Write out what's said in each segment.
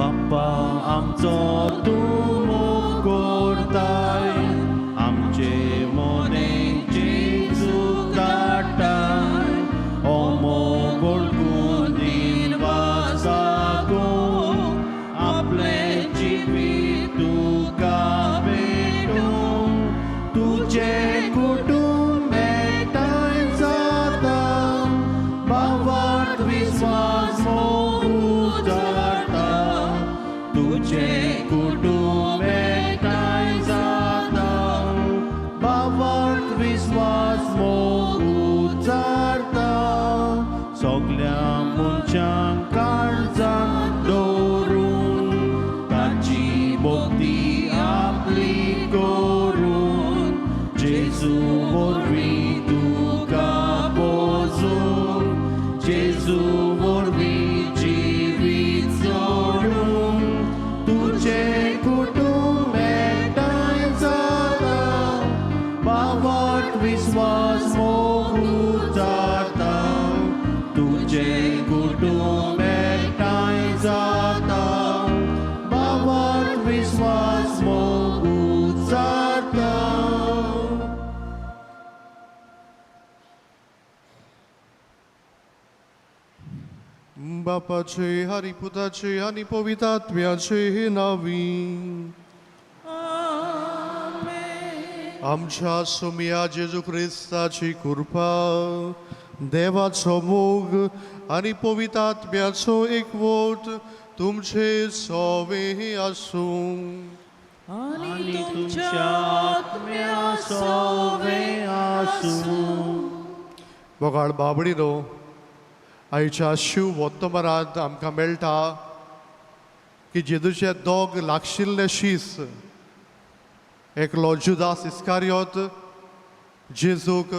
बाप्पा आमचो तूं मोग करताय आमचे मोने जेजूक धाडटाय हो मोग वळखून दिन वाजागूं आपलें जिवीत तुका भेटूं तुजें कुटुंब एकठांय जाता भावार्थ विस्वास मोग उचारता तुजें कुटुंब एकठांय जाता भावार्थ विस्वास मोग उचारता सगल्या मनशांक काळजांत दवरून ताची भक्ती आपली करून जेजू वरवीं तुका पोजून जेजू वरवीं जिवीत जोडून तुजें कुटुंब एकठांय जाता भावार्थ विस्वास मोग उचारता तुजें कुटुंब एकठांय जाता भावार्थ विस्वास मोग उचारता. बापाचे आनी पुताचे आनी पवित्र आत्म्याचे नावी. आमच्या सोमया जेजू क्रिस्ताची कृपा, देवाचो मोग आनी पवित्र आत्म्याचो एकवट तुमचे सोवे आसूं. आनी तुमच्या आत्म्या सोवे आसूं. मोगाळ बाबडीनो, आयच्या शिव वोत्तमरांत आमकां मेळटा की जेजूचे दोग लागशिल्ले शीस, एकलो जुदास इस्कारियोत जेजूक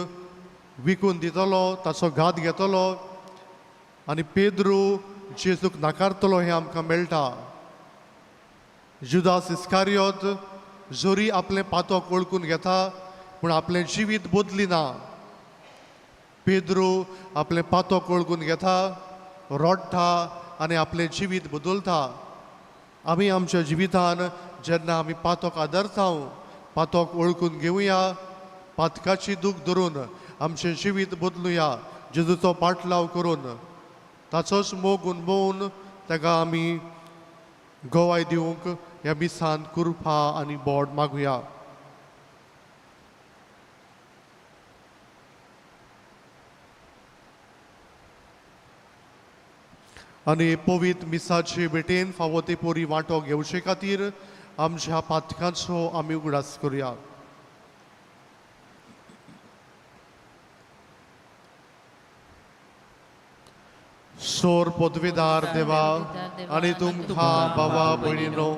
विकून दितलो, ताचो घात घेतलो, आनी पेद्रू जेजूक नाकारतलो हें आमकां मेळटा. जुदास इस्कारियोत जरी आपलें पातक वळखून घेता पूण आपलें जिवीत बदली ना. पेद्रू आपलें पातक वळखून घेता, रडटा आनी आपलें जिवीत बदलता. आमी आमच्या जिवितान जेन्ना आमी पातक आदरता, पातक वळखून घेवया, पातकाची दूख धरून आमचें जिवीत बदलुया, जेजूचो पाटलाव करून ताचोच मोग उनबोवन ताका आमी गवाय दिवंक ह्या मिसान कृपा आनी बोड मागुया. आनी पवित्र मिसाचे भेटेन फावो ते पोरी वांटो घेवचे खातीर आमच्या पातकांचो आमी उगडास करुया. सोर पदवीदार देवा आनी तुमकां बाबा भयणीनो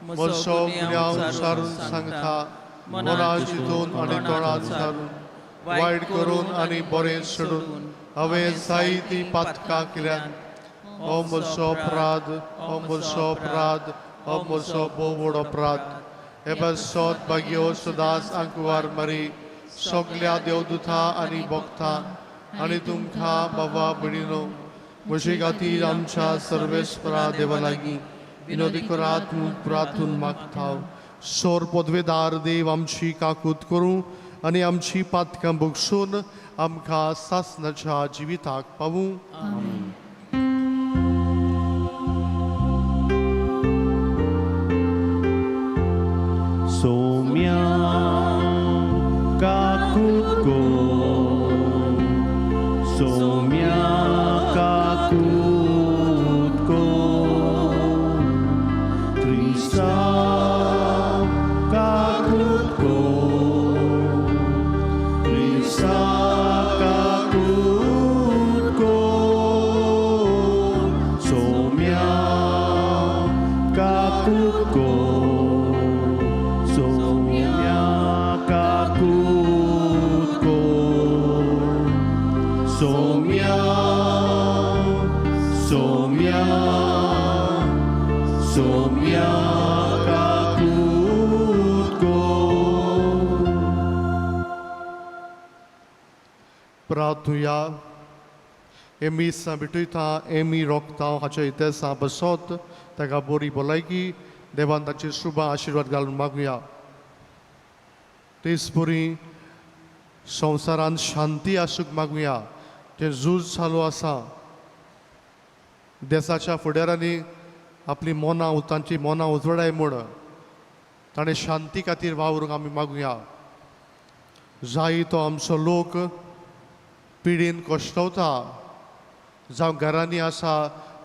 म्हजो गुन्यांव सारून सांगता, मना चिंतून आनी तोंडान सारून वायट करून आनी बरें सोडून हांवें जायतीं पातकां केल्यात. हो म्हजो अपराध, हो म्हजो अपराध, हो म्हजो भोव व्हड अपराध. हे पासत भाग्यो सदांच आंकवार मारी सगल्या देवदुतां आनी भक्तां आनी तुमकां बाबा भयणीनो म्हजे खातीर आमच्या सर्वेस्परा देवा लागीं विनोदी करात म्हूण प्रार्थून मागता. सोर पदवेदार देव आमची काकूत करूं आनी आमची पातकां बगसून आमकां सासनाच्या जिविताक पावूं. सोम्या काकूत कर, सोम्या काकूत कर, क्रिस्ता काकूत कर, क्रिस्ता काकूत कर, सोम्या काकूत कर, सोम्या काकूत कर, सोम्या, सोम्या, सोम्या काकूत कर. प्रार्थुया. हे मीस भेटयता, एमी रोखता हाच्या इतिहासा बसत ताका बरी भलायकी देवान ताचेर शुभ आशिर्वाद घालून मागुया. तेच परी संवसारांत शांती आसूंक मागुया. जें झूज चालू आसा देसाच्या फुडारांनी आपली मनां तांची मनां उजवाडाय म्हूण ताणें शांती खातीर वावरूंक आमी मागुया. जाय तो आमचो लोक पिडीन कश्टवता, जावं घरांनी आसा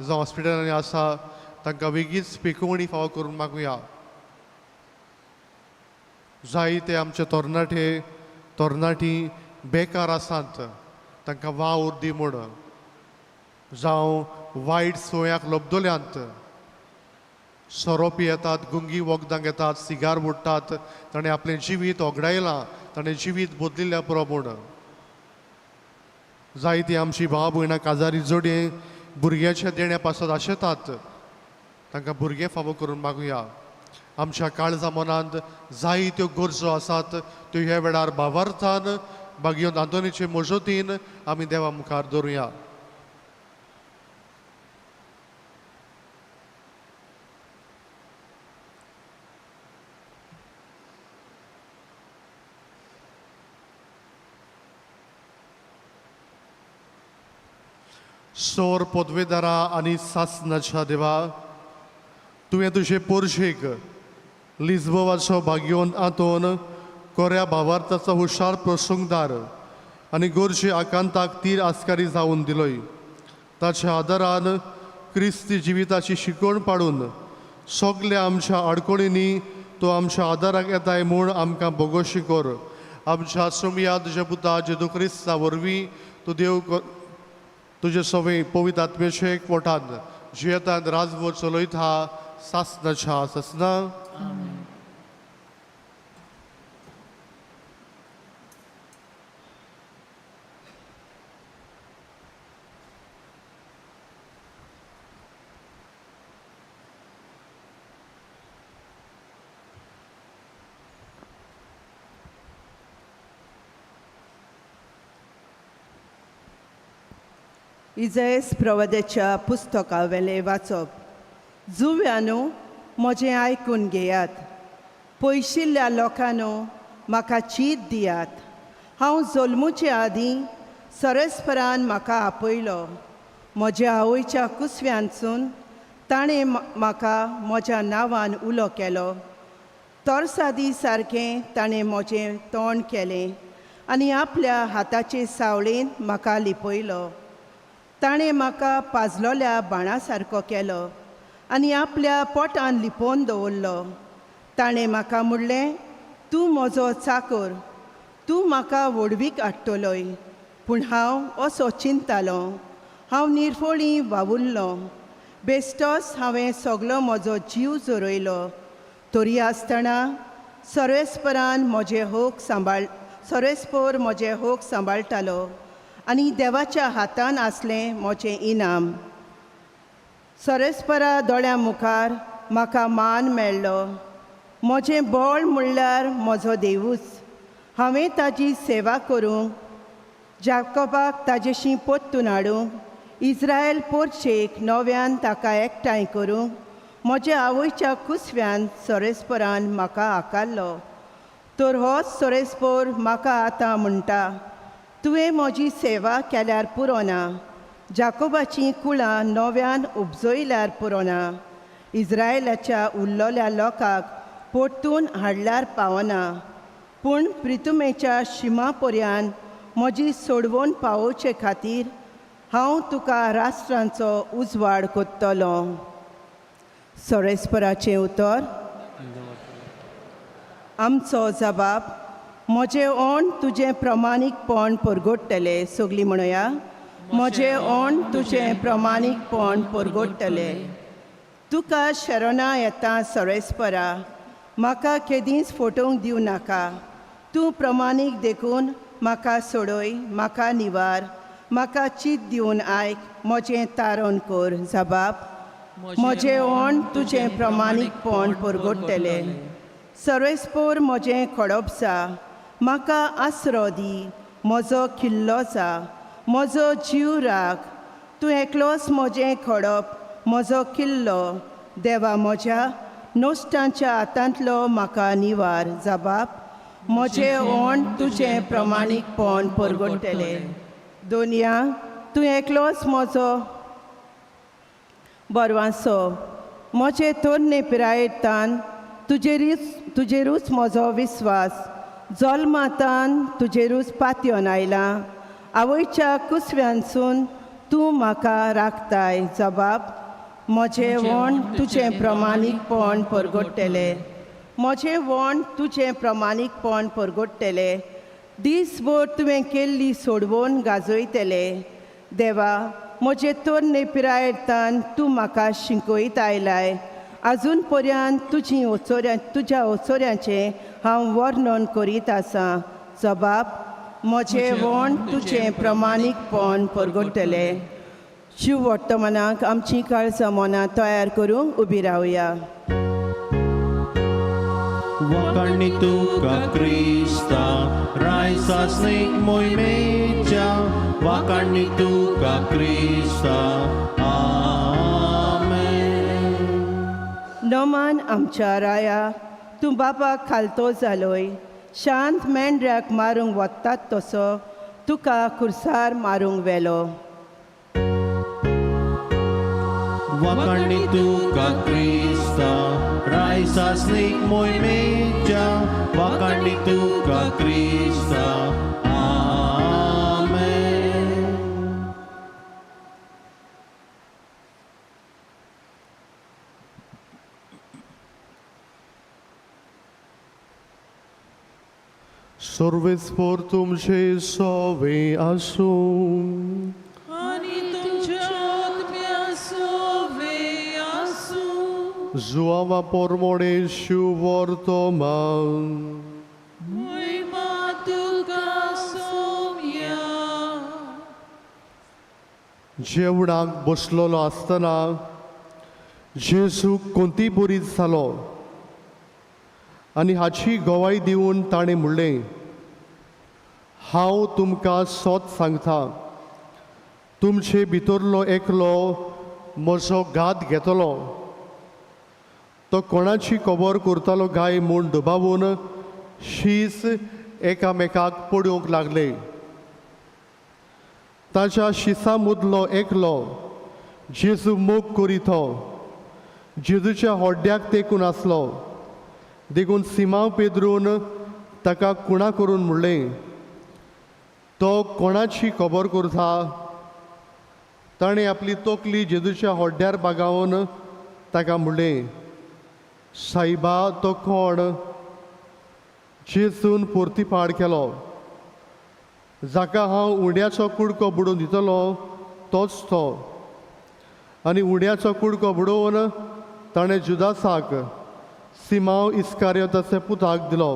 जावं हॉस्पिटलांनी आसा, तांकां वेगीच पिकोवणी फावो करून मागुया. जायते आमचे तरणाटे तरणाटी बेकार आसात, तांकां वावर दी म्हूण, जावं वायट सोयाक लब्दल्यांत, सोरो पियेतात, गुंगी वखदां घेतात, सिगार ओडटात, ताणें आपलें जिवीत ओगडायलां, ताणें जिवीत बदलिल्ल्या पुरो म्हूण. जायती आमची भाव भयणां काजारी जोडये भुरग्याच्या देण्या पासत आशेतात, तांकां भुरगें फावो करून मागुया. आमच्या काळजा मनांत जायत्यो गरजो आसात त्यो ह्या वेळार भावार्थान बागयोन आंतोनीचे मजतीन आमी देवा मुखार दवरुया. सोर पदवेदारा आनी सासनाच्या देवा, तुवें तुजे पोरशेक लिज्बोवाचो भाग्योन आंतोन कोऱ्या भावार्थाचो हुशार प्रसंगदार आनी गोरजे आकांताक तीर आस्कारी जावन दिलोय. ताच्या आदारान क्रिस्ती जिविताची शिकवण पाडून सगल्या आमच्या आडकोळींनी तो आमच्या आदाराक येताय म्हूण आमकां बोगोशी कर. आमच्या सोमया तुज्या पुता जेदू क्रिस्ता वरवीं तूं देव तुजे सवे पवित्र आत्मेचे एकवटान जियेतान राजवट चलयता सासनाच्या सासना. इजयस प्रवाद्याच्या पुस्तकावेलें वाचप. जुव्यानो म्हजें आयकून घेयात, पयशिल्ल्या लोकांनो म्हाका चीत दियात. हांव जल्मुचे आदीं सरस्परान म्हाका आपयलो, म्हज्या आवयच्या कुसव्यानसून ताणें म्हाका म्हज्या नांवान उलो केलो. तरसादी सारकें ताणें म्हजें तोंड केलें आनी आपल्या हाताचे सावळेन म्हाका लिपयलो. ताणें म्हाका पाजलोल्या बाणा सारको केलो आनी आपल्या पोटान लिपोवन दवरलो. ताणें म्हाका म्हणलें, तूं म्हजो चाकर, तूं म्हाका व्हडवीक हाडटलोय. पूण हांव असो चिंतालो, हांव निर्फोळी वावुरलो, बेश्टोच हांवें सगलो म्हजो जीव जोरयलो. तरी आसतना सर्वेस्परान म्हजें होक सांबाळ सर्वेस्पोर म्हजें होक सांबाळटालो आनी देवाच्या हातान आसलें म्हजें इनाम. सरस्परा दोळ्यां मुखार म्हाका मान मेळ्ळो. म्हजें बळ म्हणल्यार म्हजो देवूच. हांवें ताजी सेवा करूंक, जाकोबाक ताजेशी परतून हाडूंक, इस्रायल पोरशेक नव्यान ताका एकठांय करूंक म्हज्या आवयच्या कुसव्यान सोरेस्परान म्हाका आकारलो. तर होच सोरेस्पोर म्हाका आतां म्हणटा, तुवें म्हजी सेवा केल्यार पुरो ना, जाकोबाचीं कुळां नव्यान उपजयल्यार पुरो ना, इस्रायलाच्या उरलोल्या लोकांक परतून हाडल्यार पावना, पूण प्रितुमेच्या शिमा पर्यान म्हजी सोडवण पावोवचे खातीर हांव तुका राष्ट्रांचो उजवाड कोत्तलो. सोरेस्पराचें उतर. आमचो जबाब. म्हजें ओण तुजें प्रमाणीकपण परगोडटलें. सगलीं म्हणया, म्हजें ओण तुजें प्रमाणीकपण परगोडटलें. तुका शरणा येता सोरेस्परा, म्हाका केदींच फटोवंक दिवं नाका. तूं प्रमाणीक देखून म्हाका सोडय, म्हाका निवार, म्हाका चीत दिवन आयक, म्हजें तारण कर. जबाब. म्हजें ओण तुजें प्रमाणीकपण परगोडटलें. सर्वेस्पोर म्हजें खडप जा, म्हाका आसरो दी, म्हजो किल्लो जा, म्हजो जीव राख, तूं एकलोच म्हजें खडप, म्हजो किल्लो. देवा म्हज्या, नश्टांच्या हातांतलो म्हाका निवार. जबाब, म्हजें ओंठ तुजें प्रमाणीकपण परगटतलें. दोनया, तूं एकलोच म्हजो बरवांसो. म्हजे तरणे पिरायेतान तुजेरूच म्हजो विस्वास. जल्मातान तुजेरूच पातयेवन आयलां. आवयच्या कुसव्यानसून तूं म्हाका राखताय. जबाब, म्हजें वण तुजें प्रमाणीकपण परगटतलें. म्हजें वण तुजें प्रमाणीकपण परगटतलें. दीसभर तुवें केल्ली सोडवण गाजयतले. देवा म्हजे तरणे पिरायेतान तूं म्हाका शिकयत आयलाय. आजून पर्यंत तुजी ओचोऱ्या तुज्या ओचोऱ्याचें हांव वर्णन करीत आसां. जबाब, म्हजें वण तुजें प्रमाणीकपण परगटतलें. शिव वर्तमानाक आमची काळजां मनां तयार करूंक उबी रावया. वाखाणणी तुका क्रिस्ता, रायसासनीक मोहिमेच्या, वाखाणणी तुका क्रिस्ता. आमेन. नमान आमच्या राया, तूं बापाक खालतो जालोय. शांत मेंढऱ्याक मारूंक वतात तसो तुका खुर्सार मारूंक व्हेलो. वाखाणणी तुका क्रिस्ता, रायसासनीक मोहिमेच्या, वाखाणणी तुका क्रिस्ता. आमेन. सर्वेस्पोर तुमचे सोवे आसूं. आनी तुमच्या आत्म्या सोवे आसूं. जुआवा पोरमोणे शिव वर्तमान. मोहिमा तुका सोम्या. जेवणाक बसलेलो आसतना जेजू कोंती बरी जालो आनी हाची गवाय दिवन ताणें म्हणलें, हांव तुमकां सोत सांगता, तुमचे भितरलो एकलो म्हजो घात घेतलो. तो कोणाची खबर करतालो काय म्हूण दुबावून शीस एकामेकाक पडूंक लागले. ताच्या शिसा मुदलो एकलो जेजू मोग करीत जेजूच्या होड्ड्याक तेकून आसलो. देखून सिमांव पेद्रून ताका कुणा करून म्हणलें, तो कोणाची खबर करता? ताणें आपली तकली जेजूच्या होड्ड्यार बागावन ताका म्हणलें, सायबा, तो कोण? जेजून पोर्तीपाड केलो, जाका हांव उंड्याचो कुडको बुडोवन दितलो तोच तो. आनी उंड्याचो कुडको बुडोवन ताणें जुदासाक, सिमांव इस्कारियोताचे पुताक दिलो.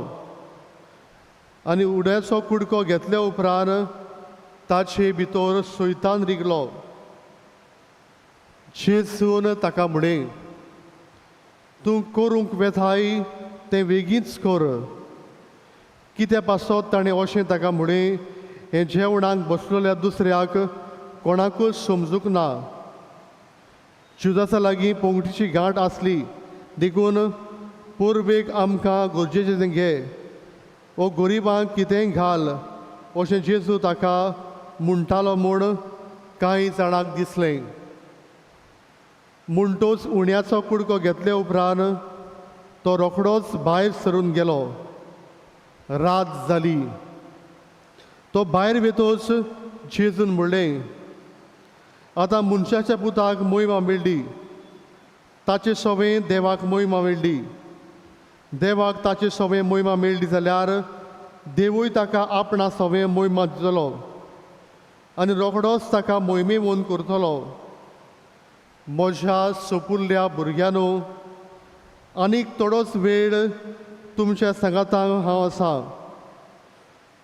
आनी उड्याचो कुडको घेतल्या उपरांत ताचे भितर सैतान रिगलो. जेजून ताका म्हणलें, तूं करूंक वेताय तें वेगींच कर. कित्या पासत ताणें अशें ताका म्हणलें हें जेवणाक बसलेल्या दुसऱ्याक कोणाकूच समजूंक ना. जुदासा लागीं पोंगटीची गांठ आसली, देखून पोरबेक आमकां गरजेचें तें घे वो गरिबांक कितेंय घाल अशें जेजू ताका म्हणटालो म्हूण कांय जाणांक दिसलें. म्हणटोच उण्याचो कुडको घेतले उपरांत तो रोखडोच भायर सरून गेलो. रात जाली. तो भायर वेतोच जेजून म्हणलें, आतां मनशाच्या पुताक मोहिमा मेळ्ळी, ताचे सवें देवाक मोहिमा मेळ्ळी. देवाक ताचे सवें मोहिमा मेळ्ळी जाल्यार देवूय ताका आपणा सवें मोहिमा दितलो आनी रोखडोच ताका मोहिमेवंत करतलो. म्हज्या सोपुल्ल्या भुरग्यांनो, आनीक थोडोच वेळ तुमच्या सांगाताक हांव आसा.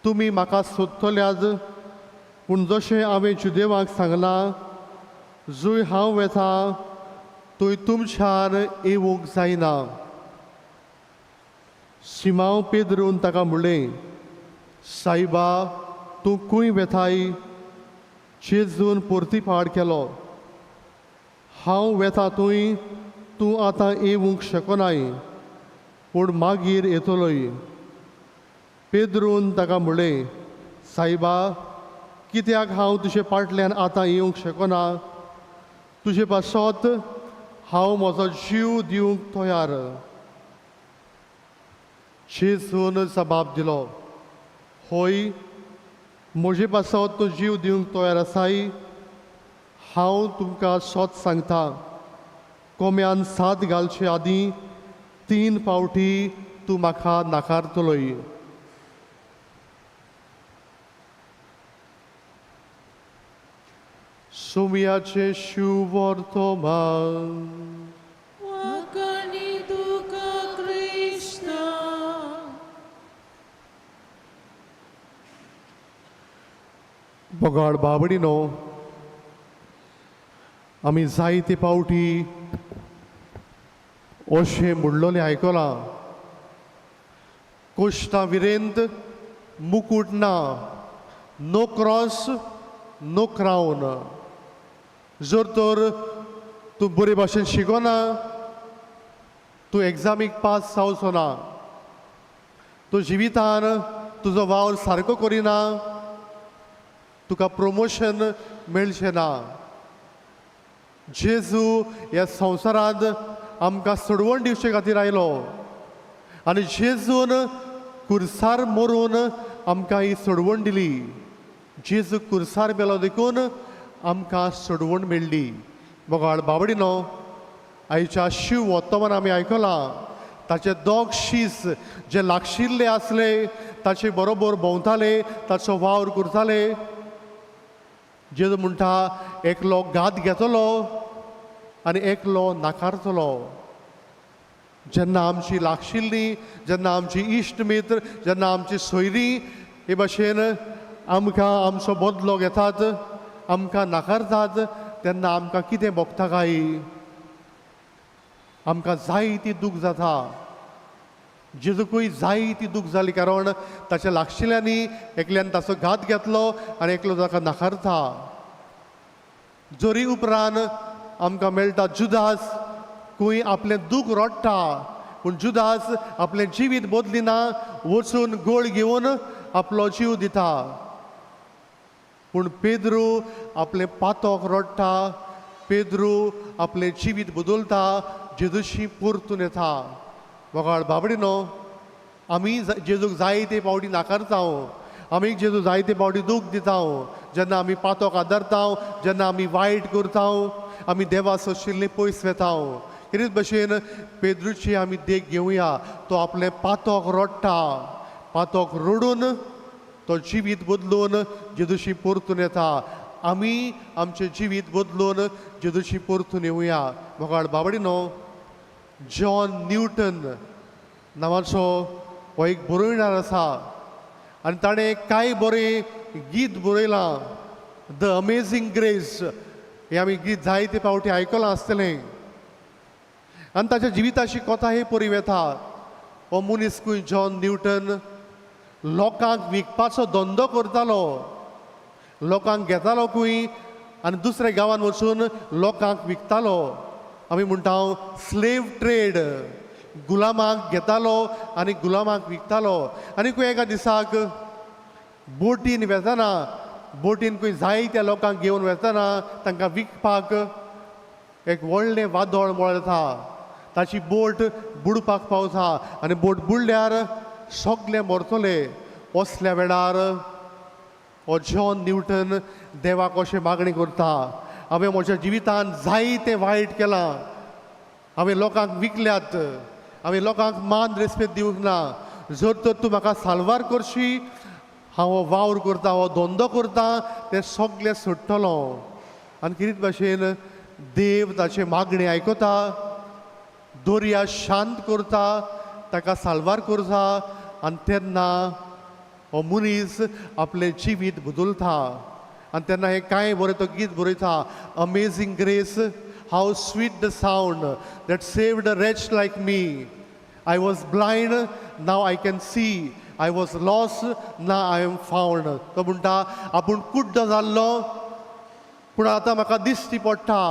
तुमी म्हाका सोदतल्याच, पूण जशें हांवें जुदेवाक सांगलां, जंय हांव वेता थंय तुमच्यान येवंक जायना. सिमांव पेद्रून ताका म्हणलें, सायबा, तूं खंय वेताय? जेजून परतीपाड केलो, हांव वेता थंय तूं आतां येवंक शकनाय, पूण मागीर येतलोय. पेद्रून ताका म्हणलें, सायबा, कित्याक हांव तुजे फाटल्यान आतां येवंक शकना? तुजे पासत हांव म्हजो जीव दिवंक तयार. जेजून जबाब दिलो, हय, म्हजे पासत तूं जीव दिवंक तयार आसाय. हांव तुमकां सत सांगता, कोम्यान साद घालचे आदीं 3 फावटी तूं म्हाका नाकारतलोय. सुमयाचें शुवर्तमान. वाखाणी तुका क्रिस्ता. बगाड बाबडीनो, आमी जायते फावटी अशें म्हणलोलें आयकलां, कोश्टा विरेंत मुकूट ना, नो क्रॉस नो क्रावन. जर तर तूं बरे भाशेन शिकना, तूं एग्जामीक पास जावचो ना, तूं जिवितान तुजो वावर सारको करिना, तुका प्रमोशन मेळचें ना. जेजू ह्या संवसारांत आमकां सोडवण दिवचे खातीर आयलो आनी जेजून कुर्सार मरून आमकां ही सोडवण दिली. जेजू कुर्सार मेलो देखून आमकां सोडवण मेळ्ळी. मोगाळ बाबडीनो, आयच्या शिव वर्तमान आमी आयकलां, ताचे दोग शीस जे लागशिल्ले आसले, ताचे बरोबर भोंवताले, ताचो वावर करताले. जेजू म्हणटा, एकलो घात घेतलो आनी एकलो नाकारतलो. जेन्ना आमची लागशिल्ली, जेन्ना आमची इश्ट मित्र, जेन्ना आमची सोयरीं हे भाशेन आमकां आमचो बदलो घेतात, आमकां नाकारतात, तेन्ना आमकां कितें भोगता काय? आमकां जायती दूख जाता. जेजूकूय जायती दूख जाली, कारण ताच्या लागशिल्ल्यांनी एकल्यान ताचो घात घेतलो आनी एकलो ताका नाकारता. जरी उपरांत आमकां मेळटा जुदास खंय आपलें दूख रडटा, पूण जुदास आपलें जिवीत बदलिना, वचून गोळ घेवन आपलो जीव दिता. पूण पेद्रू आपलें पातोक रडटा, पेद्रू आपलें जिवीत बदलता, जेजूशी परतून येता. मोगाळ बाबडीनो, आमी जेजूक जायते फावटी नाकारता, आमी जेजू जायते फावटी दूख दिता. जेन्ना आमी पातोक आदारता, जेन्ना आमी वायट करता, आमी देवा सोशिल्लीं पयस वेता. कितें भशेन पेद्रूची आमी देख घेवया. तो आपलें पातोक रडटा, पातोक रडून तो जिवीत बदलून जेजूशी परतून येता. आमी आमचें जिवीत बदलून जेजूशी परतून येवया. मोगाळ बाबडीनो, जॉन न्यूटन नांवाचो हो एक बरोवणार आसा आनी ताणें कांय बरें गीत बरयलां. The amazing grace हें आमी गीत जायते फावटी आयकलां आसतलें. आनी ताच्या जिविताची कथा हे परी वेता. हो मनीस खंय जॉन न्यूटन लोकांक विकपाचो धंदो करतालो, लोकांक घेतालो खंय आनी दुसऱ्या गांवांत वचून लोकांक विकतालो. आमी म्हणटा स्लेव ट्रेड, गुलामाक घेतालो आनी गुलामाक विकतालो. आनी खंय एका दिसाक बोटीन वेतना, बोटीन खंय जायत्या लोकांक घेवन वेतना तांकां विकपाक एक व्हडलें वादळ मेळटा. ताची बोट बुडपाक पावता आनी बोट बुडल्यार सगले मरतले. असल्या वेळार हो जॉन न्यूटन देवाक अशें मागणी करता, हांवें म्हज्या जिवितांत जायतें वायट केलां, हांवें लोकांक विकल्यात, हांवें लोकांक मान रेस्पेद दिवंक ना. जर तर तूं म्हाका साल्वार करशी, हांव हो वावर करता, हो धंदो करता, तें सगलें सोडटलो. आनी कितें भाशेन देव ताचें मागणें आयकता, दर्या शांत करता, ताका साल्वार करता आनी तेन्ना हो मनीस आपलें जिवीत बदलता. आनी तेन्ना हें कांय बरें तो गीत बरयता, amazing grace how sweet the sound that saved a wretch like me. I was blind, now I can see. I was lost, now I am found. तो म्हणटा आपूण कुड्डो जाल्लो, पूण आतां म्हाका दिश्टी पडटा.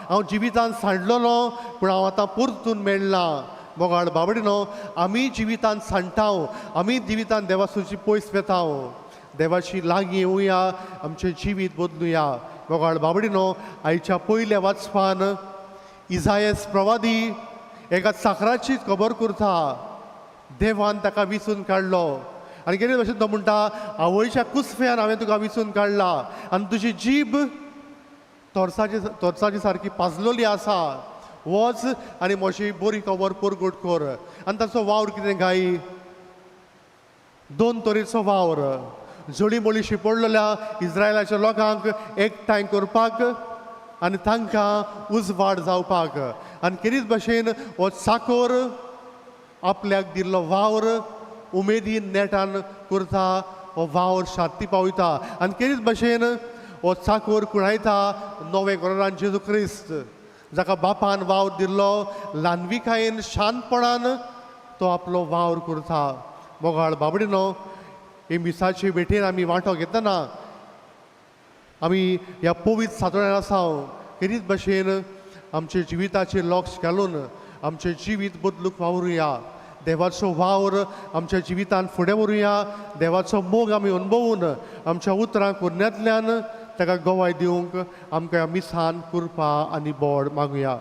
हांव जिवितान सांडलेलो पूण हांव आतां परतून मेळ्ळां. मोगाळ बाबडिनो, आमी जिवितान सांडटा, आमी जिवितान देवासूची पयस वेता. देवाची लागीं येवया, आमचें जिवीत बदलुया. मोगाळ बाबडिनो, आयच्या पयल्या वाचपान इजायस प्रवादी एका चाकराची खबर करता. देवान ताका विचून काडलो आनी कितें भशेन तो म्हणटा, आवयच्या कुसफ्यान हांवें तुका विचून काडला आनी तुजी जीब तोरसाची सारकी पाजलोली आसा. वच आनी म्हजी बरी खबर परगट कर. आनी ताचो वावर कितें गाय, दोन तरेचो वावर. जळीमळी शिपडलेल्या इस्रायलाच्या लोकांक एकठांय करपाक आनी तांकां उजवाड जावपाक. आनी केरीच भशेन हो चाकोर आपल्याक दिल्लो वावर उमेदीन नेटान करता, हो वावर शांती पावयता. आनी केरीच भशेन हो चाकोर कुणायता नवे गोरान जेजू क्रिस्त, जाका बापान वावर दिल्लो ल्हानविकायेन शांतपणान तो आपलो वावर करता. मोगाळ बाबडिनो, हे मिसाचे भेटेन आमी वांटो घेतना आमी ह्या पवित्र सातोळ्यान आसा. केरीच भशेन आमच्या जिविताचेर लक्ष घालून आमचें जिवीत बदलूंक वावरुया. देवाचो वावर आमच्या जिवितान फुडें व्हरुया. देवाचो मोग आमी अणभवून आमच्या उतरां कुरण्यांतल्यान ताका गवाय दिवंक आमकां ह्या मिसान कृपा आनी बोड मागुया.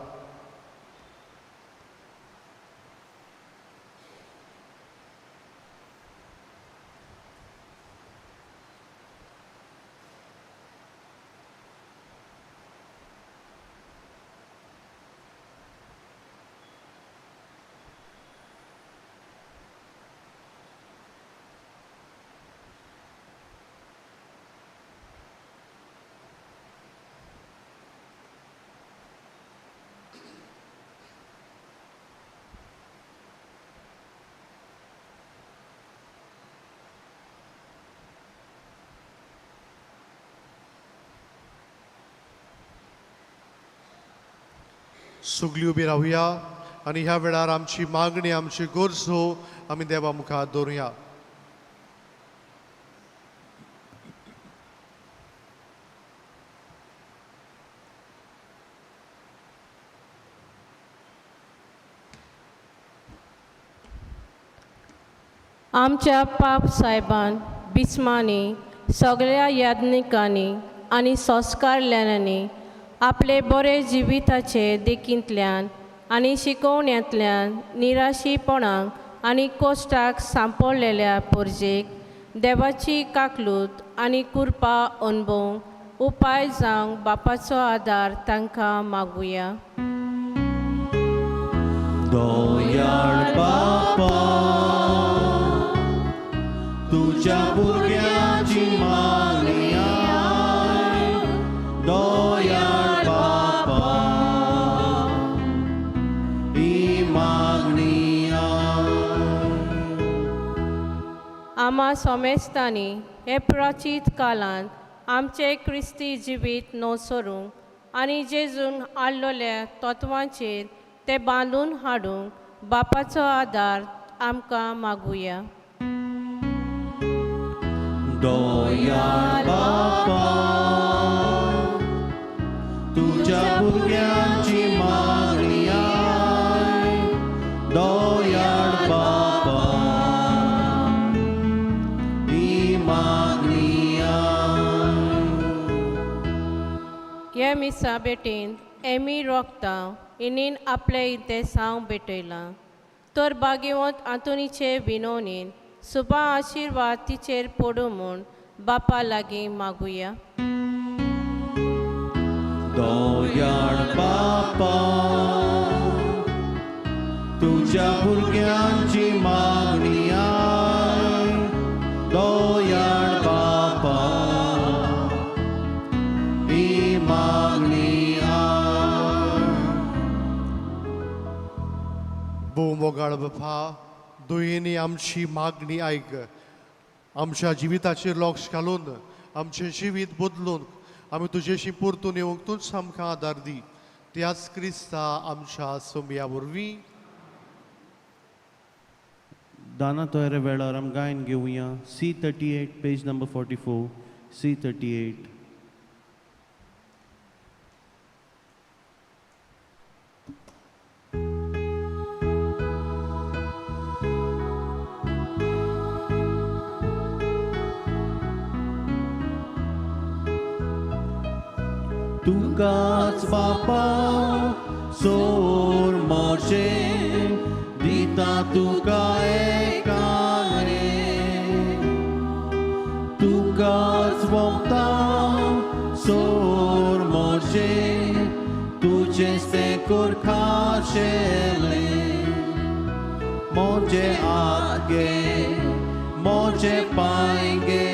सगळीं उबी रावया आनी ह्या वेळार आमची मागणी, आमची गरजो आमी देवा मुखार दवरुया. आमच्या पाप सायबान बिस्मांनी सगळ्या याज्ञिकांनी आनी संस्कारल्यांनी आपले बरे जिविताचे देखींतल्यान आनी शिकोवण्यांतल्यान निराशीपणाक आनी कोश्टाक सांपडलेल्या पोरजेक देवाची काकलूत आनी कृपा अणभवूंक उपाय जावंक बापाचो आदार तांकां मागुया. दयाळ बापा, तुझ्या भुरग्याची मागणी आय. दयाळ बापा, ही मागणी आय. आमा सोमेस्तांनी हे प्राचीत काळांत आमचे क्रिस्ती जिवीत नवसरूंक आनी जेजून हाडलेल्या तत्वांचेर ते बांदून हाडूंक बापाचो आदार आमकां मागुया. दयाळ बापा, तुझ्या भुरग्यांची मागणी आय. दयाळ बापा, ही मागणी आय. हे मिसा भेटेन एमी रोगता इनीन आपले इतें सांव भेटयलां तर भाग्यवंत आंतोनीचे विनवणीन सुबा आशिर्वाद तिचेर पडूं म्हूण बापा लागीं मागुया. दयाळ बापा, तुझ्या भुरग्यांची मागणी आय. दयाळ बापा, ही मागणी आय. भोव मोगाळ बापा, दुयेंनी आमची मागणी आयक. आमच्या जिविताचेर लक्ष घालून आमचें जिवीत बदलून आमी तुजेशी परतून येवंक तूंच आमकां आदार दी. त्याच क्रिस्ता आमच्या सोमया वरवीं. दाना तयारे वेळार आम गायन घेवया. C 38 page number 44, C 38. तुकाच बापा सोर मोजे दिता तुका एकाले तुकाच वोमता सोर मोजे तुजें तें कर खाशेलें मोजे हात गे मोजे पांय गे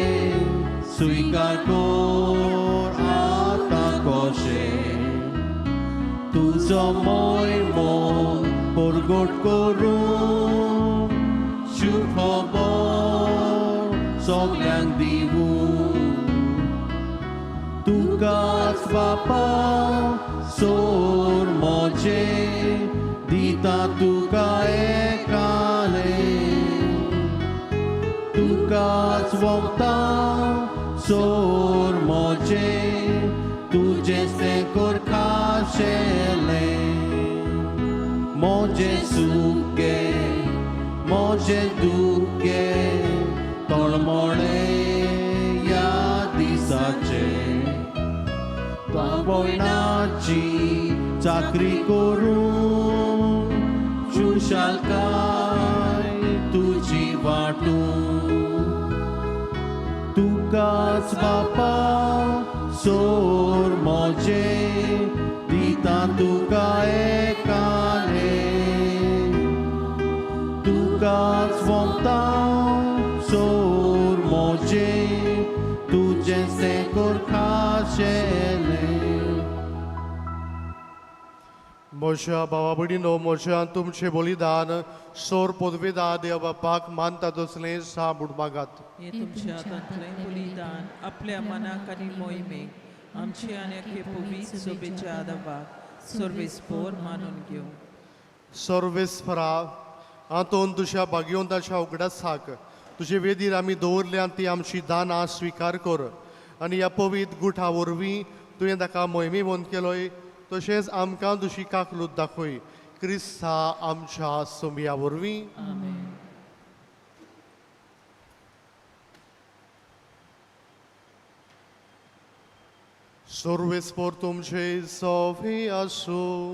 स्वीकार कर आतां कशें तुजो मोयमो परगट करूं शुभ खबर सगल्यांक दिवूं तुकाच बापा सोर मोजे दिता तुका एकाले तुकाच वोमता सोर मोजे तुजें तें कर खाशेलें मोजे सूख गे मोजे दूख गे तळमळे ह्या दिसाचे भयणाची चाकरी करूं खुशालकाय तुजी वांटूं तुकाच बापा सोर मोजे दिता तुका एकाले तुकाच वोमता सोर मोजे तुजें तें कर खाशेलें. म्हज्या भावा भयणीनो म्हज्या तुमचें बलिदान सोर पदवेदार देव बापाक मानता तसलें सा म्हूण मागात. हें तुमच्या हातांतलें बलिदान आपल्या मनाक आनी मोहिमेक आमचे आनी अख्खे पवित्र सोबेच्या आदाबाक सर्वेस्पोर मानून घेवं. सर्वेस्परा आंतोन तुज्या भाग्यवंताच्या उगडासाक तुजे वेदीर आमी दवरल्या ती आमची दानां स्विकार कर आनी ह्या पवित्र गुठा वरवीं तुवें ताका मोहिमेवंत केलोय तशेंच आमकां तुजी काकलूत दाखय क्रिस्ता आमच्या सोमया वरवीं. आमेन. सर्वेस्पोर तुमचे सोफी आसूं.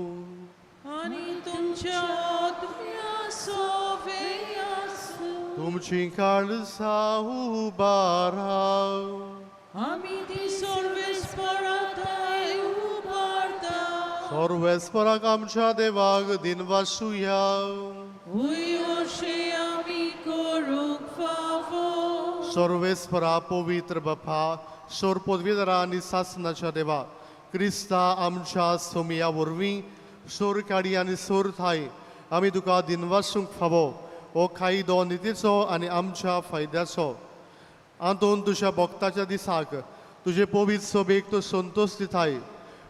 आनी तुमच्या आत्म्या सोवे आसूं. तुमची काळजां उबारा. आमी ती सर्वेस्पराथाय उबारता. सर्वेस्पराक आमच्या देवाक दिनवासुया. हय अशें आमी करूंक फावो. सर्वेस्परा पवित्र बापा सोर पदवीधरा आनी सासनाच्या देवा क्रिस्ता आमच्या सोमया वरवीं सोर काडी आनी सोर थाय आमी तुका दिनवासूंक फावो. हो कायदो नितीचो आनी आमच्या फायद्याचो. आंतोन तुज्या भक्ताच्या दिसाक तुजे पवित्र सभेक तूं संतोश दिताय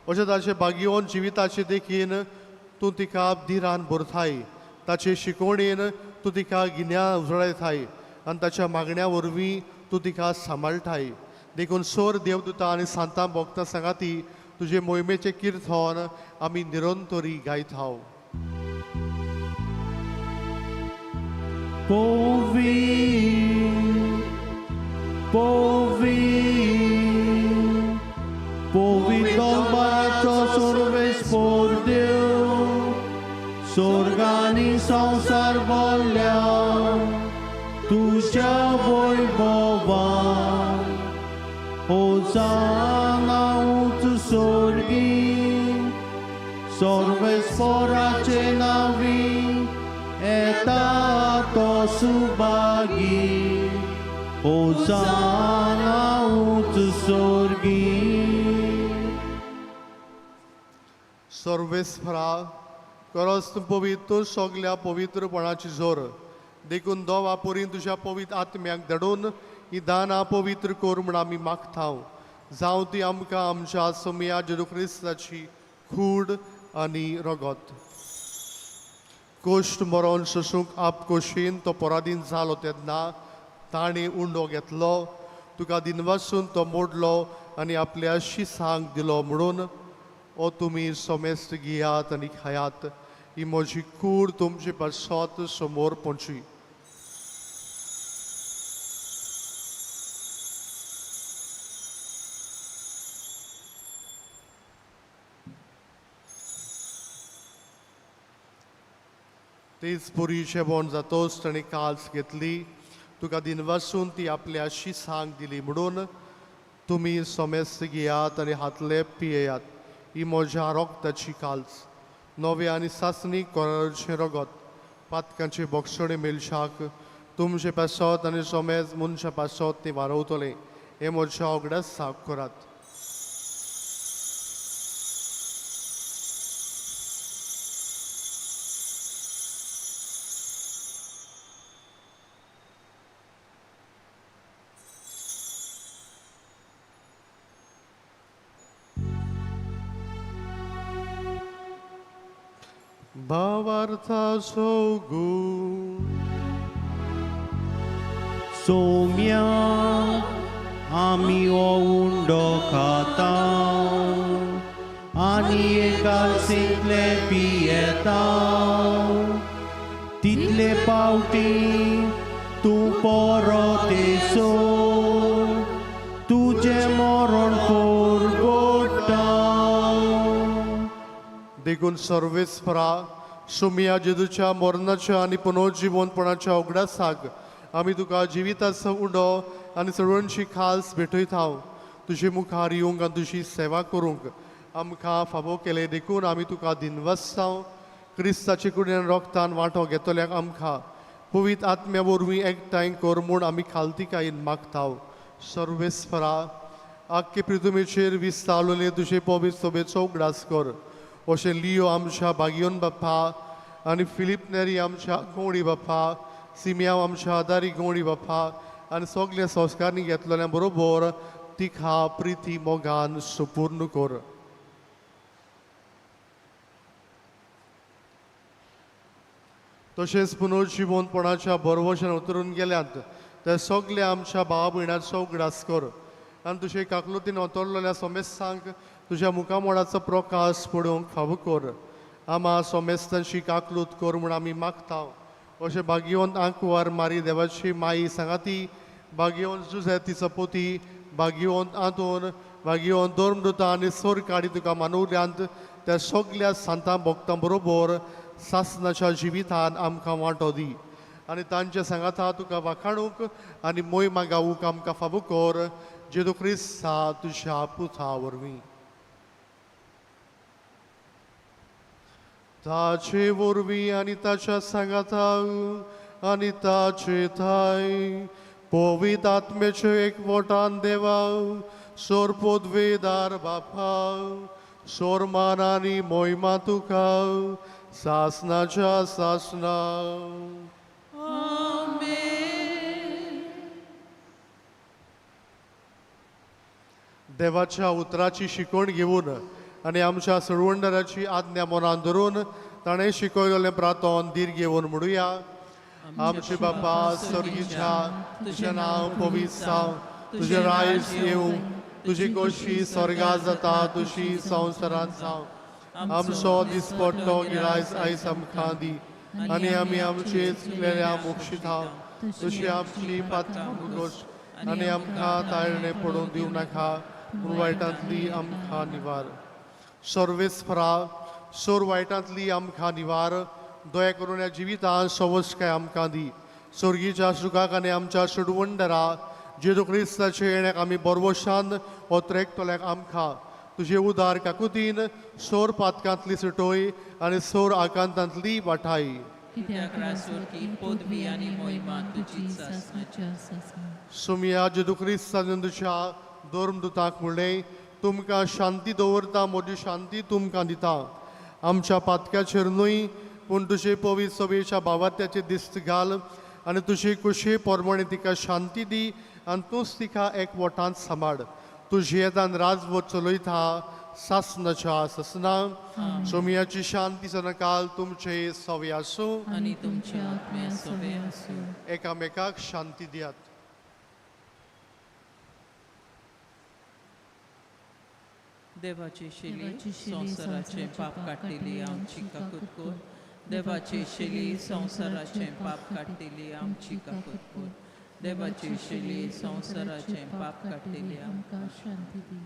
अशें ताचे भाग्यवन जिविताचे देखीन तूं तिका धिरान भरताय ताचे शिकवणेन तूं तिका गिन्या उजळयताय आनी ताच्या मागण्या वरवीं तूं तिका सांबाळटाय. देखून सोर देवदूता आनी सांतां भक्तां सांगाती तुजे मोहिमेचें किर्तन आमी निरंतरी गायत हांव. Povi, povi, povi दोबाचो सर्वेस्पोर देव स्वर्गानी संवसार बोल्ल्या तुज्या वैभवान होसाना उंच स्वर्गी सर्वेस्पोराचे नांवी येता तो सुभागी होसाना उंच स्वर्गी. सर्वेस्परा खरोच तूं पवित्र सगल्या पवित्रपणाची जोर देखून दोवा पोरीन तुज्या पवित्र आत्म्याक धाडून ही दानां पवित्र कर म्हूण आमी मागता. जावं ती आमकां आमच्या सोमया जेजू क्रिस्ताची कूड आनी रगत. कोश्ट मरोन सोसूंक आप कोशीन तो पराधीन जालो तेन्ना ताणें उंडो घेतलो तुका दिनवासून तो मोडलो आनी आपल्या शिसांक दिलो म्हणून ओ तुमी सोमेस्त घेयात आनी खायात ही म्हजी कूड तुमचे पासत समोर पोंची. तेच पुरी जेवण जातोच ताणें काल्स घेतली, तुका दिनवासून ती आपल्या शिसांक दिली म्हणून तुमी समेस्त घेयात आनी हातले पियेयात. ही म्हज्या रोगताची काल्स, नवे आनी सासणी कोराचें रगत, पातकांचे बोगसणे मेलशाक तुमचे पासत आनी समेज मनशा पासत ती वारवतले. हे म्हज्या उगडास साफ करात. भावार्थाचो गूण सोम्या आमी हो उंडो खाता आनी एकालसींतले पियेता, तितले पावटी तूं परत येसो तुजें मरण परगट्टा. देखून सर्वेस्परा सुमिया जेजूच्या मरणाच्या आनी पुनर्जिवनपणाच्या उगडासाक आमी तुका जिविताचो उंडो आनी सगळ्यांची खास भेटयता. तुजे मुखार येवंक आनी तुजी सेवा करूंक आमकां फावो केलें देखून आमी तुका दिनवासता. क्रिस्ताचे कुडीन रोगतान वांटो घेतल्याक आमकां पवित्र आत्म्या वरवीं एकठांय कर म्हूण आमी खालतिकायेन मागता. सर्वेस्परा आख्खे पृथ्वीचेर विस्तावलेले तुजे पवित्र सभेचो उगडास कर. अशें लियो आमच्या बागियोन बाप्पा आनी फिलीप नेरी आमच्या गवळी बाप्पा, सिमियाव आमच्या आदारी गवळी बाप्पा आनी सगल्या संस्कारांनी घेतलेल्या बरोबर तिखा प्रिती मोगान सुपूर्ण कर. तशेंच पुनर्जिवनपणाच्या बरवशान उतरून गेल्यात त्या सगल्या आमच्या भाव भयणाचो उगडास कर आनी तुजे काकलुतीन ओतरलेल्या सोमेस्तांक तुज्या मुखामोडाचो प्रकाश पडोवंक फावो कर. आमा सोमेस्तांची काकलूत कर म्हूण आमी मागता. अशें भाग्यवंत आंकवार मारी देवाची माई सांगाती, भाग्यवंत जुझे तिचो पोती, भाग्यवंत आंतोन, भाग्यवंत धर्मदूता आनी सोरकाडी तुका मानवल्यांत त्या सगल्या सांतां भक्तां बरोबर सासनाच्या जिवितान आमकां वांटो दी आनी तांच्या सांगाता तुका वाखाणूंक आनी मोहिमा गावूंक आमकां फावो कर. जेजू क्रिस्ता तुज्या पुता वरवीं. ताचे वरवीं आनी ताच्या सांगाता आनी ताचे थाय पवित्र आत्म्याचे एकवटान देवा सोरपोदवेदार बापा सोरमान आनी मोहिमा तुका सासनाच्या सासना. देवाच्या उतराची शिकवण घेवन आनी आमच्या सळवंडराची आज्ञा मनान धरून ताणें शिकयलेलें प्रातोन धीर घेवन म्हणुया. आमचे बापा स्वर्गीच्या, तुजें नांव पवित्र जावं, तुजें रायज येवं, तुजी खोशी स्वर्गात जाता तुजी संवसारांत जावं. आमचो दिसपट्टो गिरायस आयज आमकां दी आनी आमी आमचे चुकलेल्या मोक्षिता तशी आमची पात्रां गोश आनी आमकां ताळणे पडून दिवं नाका पूण वायटांतली आमकां निवार. सर्वेस्परा सोर वायटांतली आमकां निवार, दया करून ह्या जिवितांत सवसकाय आमकां दी. स्वर्गीच्या सुखाक आनी आमच्या सोडवंडरा जेजू क्रिस्ताचे येण्याक आमी बरवशान ओतरेकतल्याक आमकां तुजे उदार काकुतीन सोर पातकांतली सुटोय आनी सोर आकांतांतली वाठाय. सुमिया जेजू क्रिस्तान तुज्या धर्मदूताक म्हणलें, तुमकां शांती दवरता, म्हजी शांती तुमकां दिता. आमच्या पातक्याचेर न्हय पूण तुजे पवित्र सभेच्या भावात्याचे दिस्त घाल आनी तुजे कुशे प्रमाणे तिका शांती दी आनी तूंच तिका एक वटांत सांबाळ. तुजी येतान राजवट चलयता सासनाच्या सासना. सोमियाची शांती सदांकाल तुमचे सवे आसूं आनी तुमच्या आत्म्या सवे आसूं. एकामेकाक शांती दियात. देवाची शेली संवसाराचें पाप काडटली आमची काकूत कर. देवाची शेली संवसाराचें पाप काडटली आमची काकूत कर. देवाची शेली संवसाराचें पाप काडटली आमकां शांती दी.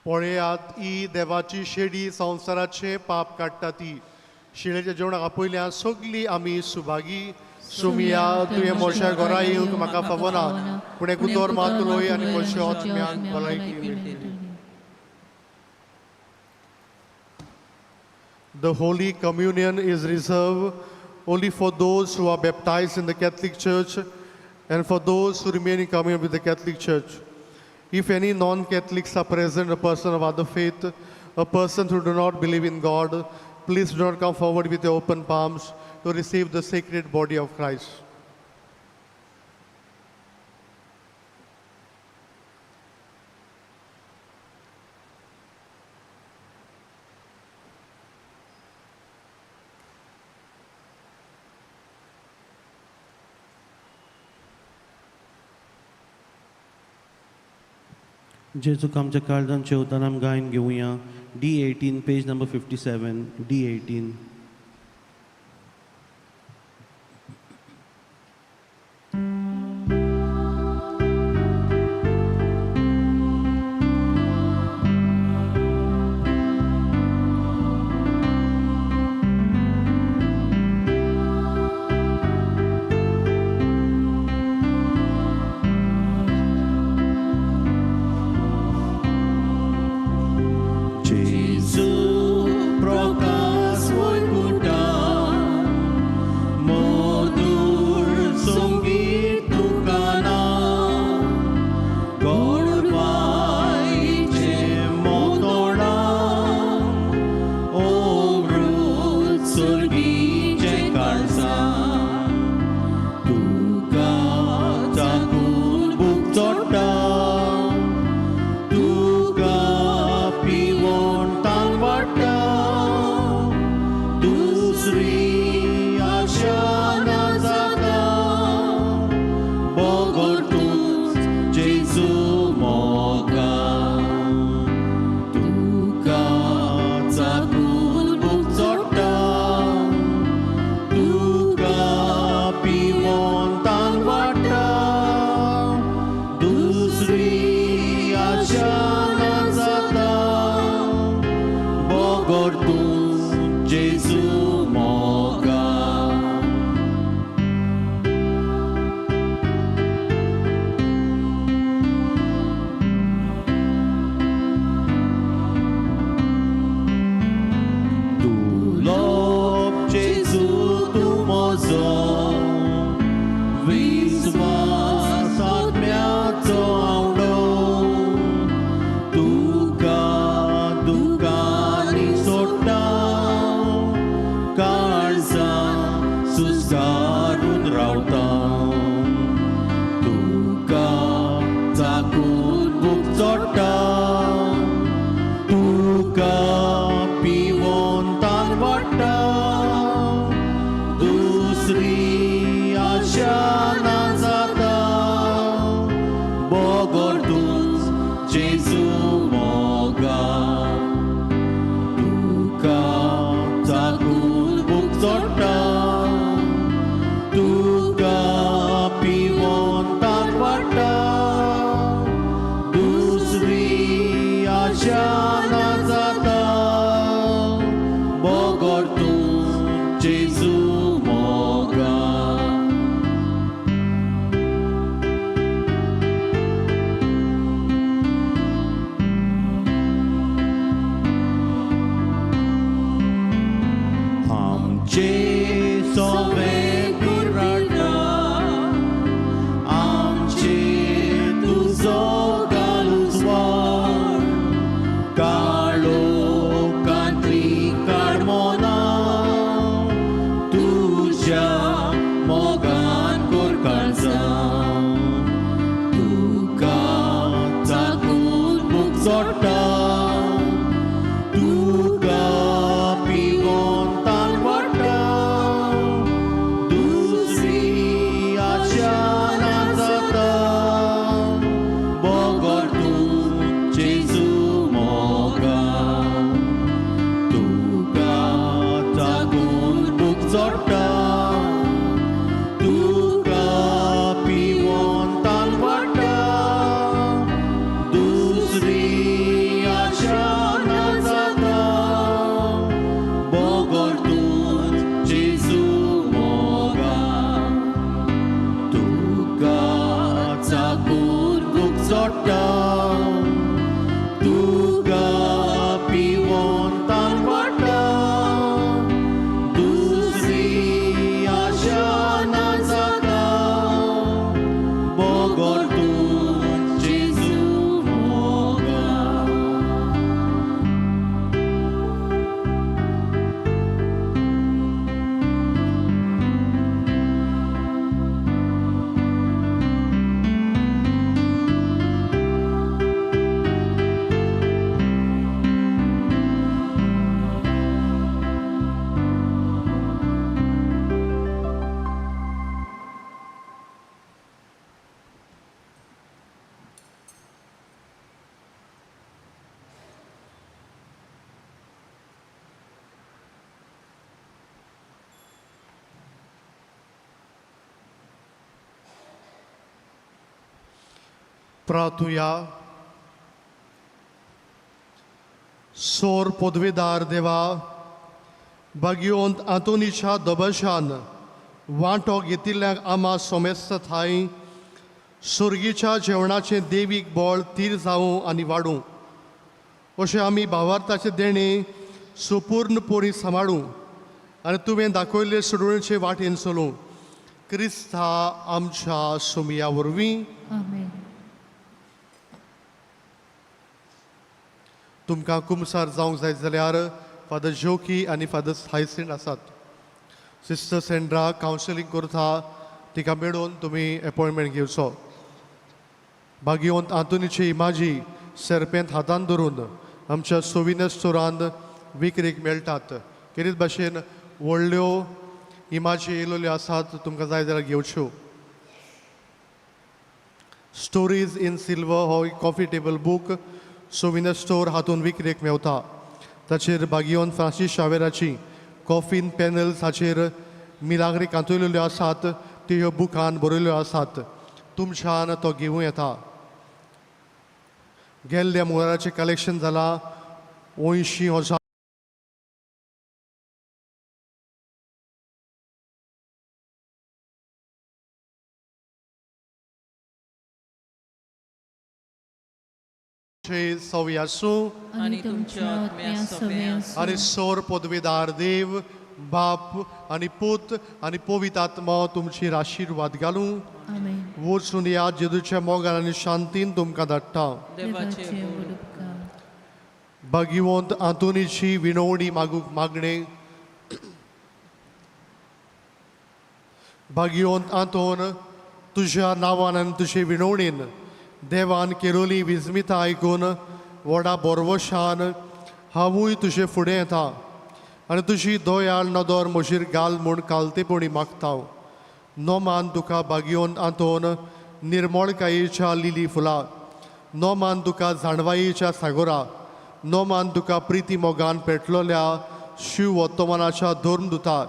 पळयात ही देवाची शेडी संवसाराचे पाप काडटा ती शिळेच्या जेवणाक आपयल्या सगळीं आमी सुभागी. सुमिया तुवें मोशा घरा येवंक म्हाका फावना, पूण एक उतर मात उलय आनी म्हज्या आत्म्याक भलायकी मेळटली. The Holy Communion is reserved only for those who are baptized in the Catholic Church and for those who remain in communion with the Catholic Church. If any non-Catholics are present, a person of other faith, a person who do not believe in God, please do not come forward with your open palms to receive the sacred body of Christ. जेजूक आमच्या काळजान जेवताना आमी गायन घेवया. D18, page number 57, D18. Gesù Prakash मधुर संगीत तुकाना गोडवाईचे मोतोडा अमृत सुर्गीचे काळसा तुका चाकून भूक चोडटा तुका पिवोन तान वाडटा दुसरी आशा ना जाता बगर तूं जेजू मोगा तुका चाकून भूक चोडटा तुका पिवोन तान वाडटा दुसरी आशा ना जाता बगर तूं जेजू मोगा. दुलोब जेजू तूं म्हजो विस्वास आत्म्याचो आवडो तुका दुकानी सोडटा काळजान सुस्कारून रावता तुका चाकून भूक चोडटा तुका पिवोन तान वाडटा दुसरी आशा ना जाता बगर तूं जेजू मोगा तुका चाकून भूक चोडटा तुका पिवोन तान वाडटा दुसरी आशा ना जाता बगर तूं जेजू मोगा. आमचे सोवे गुराडा आमचे तुजो घालूच काळोखांतली काडमोना तुज्या मोगान कोर काळजां तुका चाकून भूक चोडटा तुका पिवोन तान वाडटा प्रार्थुया. सोर पदवेदार देवा, बागियोंत आंतोनीच्या दबशान वांटो घेतिल्ल्याक आमा सोमेस्त थांय सुर्गीच्या जेवणाचें देवीक बळ तीर जावं आनी वाडूं, अशें आमी भावार्थाचें देणें सुपूर्ण पोरी सांबाळूं आनी तुवें दाखयल्ले सुडवणेचे वाटेन चलूं, क्रिस्ता आमच्या सुमया वरवीं. आमेन. तुमकां कुमसार जावंक जाय जाल्यार फादर जोकी आनी फादर हायसिंट आसात. सिस्टर सेंड्रा कावन्सिलींग करता, तिका मेळून तुमी एपॉयंटमेंट घेवचो. भाग्यवंत आंतोनीची इमाजी सेरपेंत हातान धरून आमच्या सोविनियर स्टोरांत विक्रीक मेळटात. खेरीत भाशेन व्हडल्यो इमाजी येयलेल्यो आसात, तुमकां जाय जाल्यार घेवच्यो. स्टोरीज इन सिल्वर हो एक coffee table book souvenir store हातून विक्रेक मेवता. ताचेर बागियोन फ्रांसीस शावेराची कॉफीन पॅनल्स हाचेर मिलाग्री कांतयलेल्यो आसात, त्यो ह्यो बुकान बरयल्यो आसात. तुमच्यान तो घेवूं येता. गेल्ल्या मोराचें कलेक्शन जालां 80,000. सवी आसूं. आनी तुमच्या आत्म्या सवें आसूं. आनी सोर पदवीदार देव बाप आनी पूत आनी पवित्र आत्मा तुमचेर आशिर्वाद घालूं. आमेन. वचून ह्या जेजूच्या मोगान आनी शांतीन तुमकां धाडटा. देवाचे देवाचे व्हड व्हड उपकार. भाग्यवंत आंतोनीची विनवणी मागूंक मागणें. भाग्यवंत आंतोन, तुज्या नांवान आनी तुजे विनवणीन देवान केलोली विस्मिता आयकून व्हडा बोरवशान हांवूय तुजे फुडें येता आनी तुजी दयाळ नदर म्हजेर घाल म्हूण कालतेपणी मागता. नोमान तुका भाग्यवंत आंतोन निर्मळकायेच्या लिली फुलां, नोमान तुका जाणवायेच्या सागोरा, नोमान तुका प्रिती मोगान पेटलोल्या शिव वर्तमानाच्या धर्मदुता.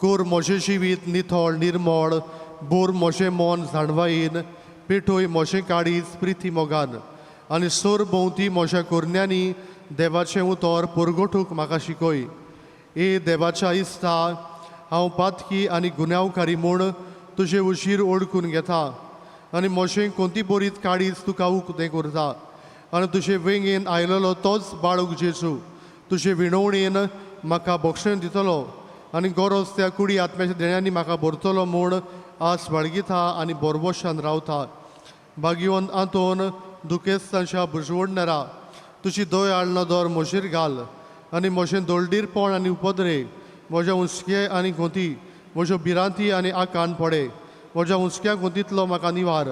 कोर म्हजें जिवीत निथळ निर्मळ, बोर म्हजें मन जाणवायेन, पेटोय म्हजें काळीज प्रिती मोगान आनी सोर भोंवती म्हज्या कोरण्यांनी देवाचें उतर परगटूंक म्हाका शिकय. ए देवाच्या इस्ता, हांव पातकी आनी गुन्यांवकारी म्हूण तुजें उशीर ओळखून घेता आनी म्हजें कोंती बरीत काळीज तुका उकतें करता आनी तुजे वेंगेन आयलेलो तोच बाळूक जेजू तुजे विणवणेन म्हाका बक्षण दितलो आनी गरज त्या कुडी आत्म्याच्या देण्यांनी म्हाका भरतलो म्हूण आस बाळगिता आनी बोरबोशान रावता. भाग्यवंत आंतोन, दुखेस्तांच्या बुजवडणारा, तुजी दयाळ नदर म्हजेर घाल आनी म्हजें दोळडीरपण आनी उपद्रे, म्हज्या हुस्के आनी गोंती, म्हज्यो भिरांती आनी आकान पडे, म्हज्या हुस्क्या गोंतींतलो म्हाका निवार.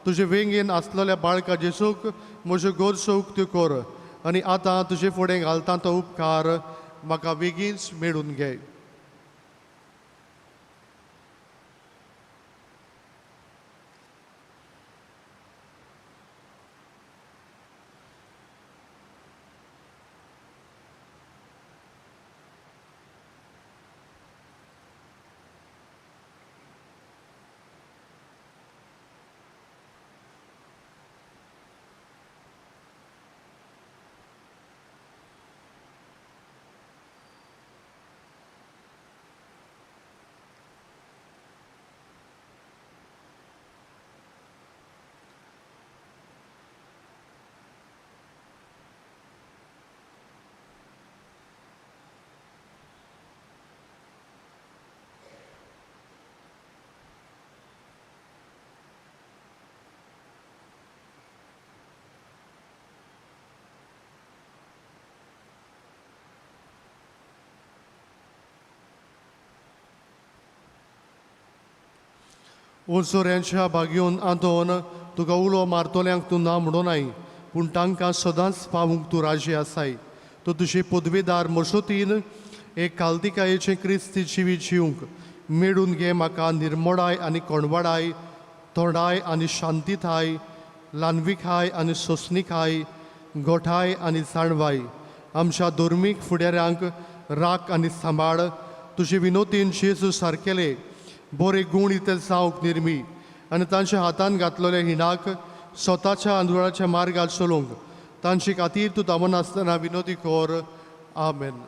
तुजे वेंगेन आसलेल्या बाळका जेसूक म्हज्यो गरजो उक्त्यो कर आनी आतां तुजे फुडें घालता तो उपकार म्हाका बेगीनच मेळून घे. ओसोऱ्यांच्या भाग्योन आंतोन, तुका उलो मारतल्यांक तूं ना म्हणूनाय, पूण तांकां सदांच पावूंक तूं राजी आसाय. तूं तुजे पदवेदार मसोतीन एक कालतिकायेचें क्रिस्ती जिवीत जिवंक मेळून घे. म्हाका निर्मोडाय आनी कोणवाडाय, तोंडाय आनी शांतीताय, ल्हानविकाय आनी सोंसणिकाय, गोठाय आनी जाणवाय. आमच्या धर्मीक फुडाऱ्यांक राख आनी सांबाळ. तुजे विनोदीन जेजू सारकेले बरे गूण इतले जावंक निर्मी आनी तांच्या हातान घातलेल्या हिणाक स्वताच्या आंदोलनाच्या मार्गार चलूंक तांचे खातीर तूं दामनासतना विनोदी कर. आमेन.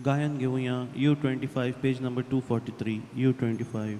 गायन घेवया U25, page number 243, U25.